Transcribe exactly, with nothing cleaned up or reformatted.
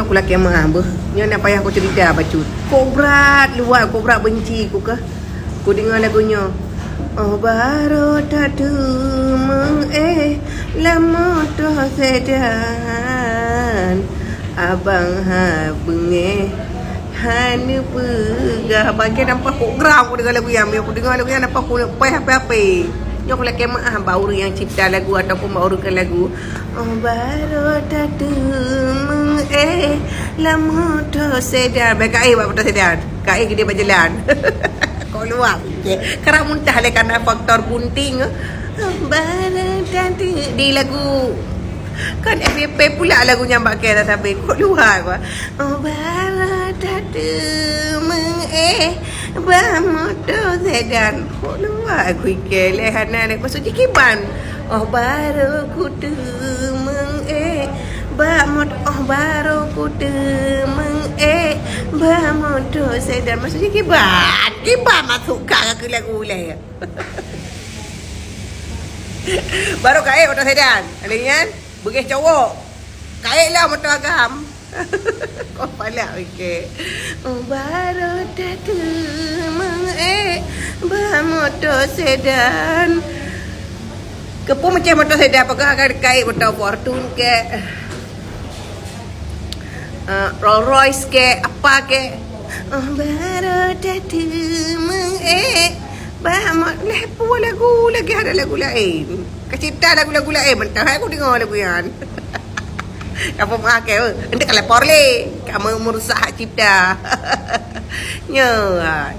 Aku lakée meu'ah beuh. Nyoe na payah kucerita bacut. Kok brat luwai, kok brat benci ku kah. Kudeungoe lagu nyoe. Oh, barô tateumeung éh, lam moto sedan. Abang ha beungéh, ha neupeugah. Bangke nampak kok gram kudeungoe lagu nyan. Bila kudeungoe lagu nyan nampak ku payah ape-ape. Nyoe kulakée meu'ah bak ureueng nyang cipta lagu ataupun bak ureueng keu lagu. Oh, barô tateumeung éh, lam moto sedan. Bèk ka éh bak moto sedan. Ka éh geudeh bak jalan. Kok luwai. Karena muntah lé karena faktor bunting. Oh, barô tateumeung di lagu. Kan F P P pula lagu nyan bak kée dah sampai. Kok luwai. Oh, barô tateumeung éh, bak moto sedan. Kok luwai ku ikée lé hana deh. Maksud jih kiban. Oh, barô kuteumeung éh, bak mot-, oh, barô kuteumeung éh, bak moto sedan. Maksud jih kiban. Kiban masuk ka keu lagu lé. Barô ka éh moto sedan. Ada nyan? Beugéh cowok. Ka éh lah moto agam. Kok palak, okey. Oh, barô tateumeung éh, bak moto sedan. Keupeue meucéh moto sedan, peugah ka éh moto Fortuner kek. Ah, Rolls Royce kek, apa kek. Oh, barô tateumeung éh, bak mot-, lheuh peue lagu lagée ada lagu laén. Kacipta lagu-lagu laén, mantap hai kudeungoe lagu nyan. Ka peumakai, eh. Ente ka lapor lé. Ka meu-, meurusak hak cipta. Nyoe, ah.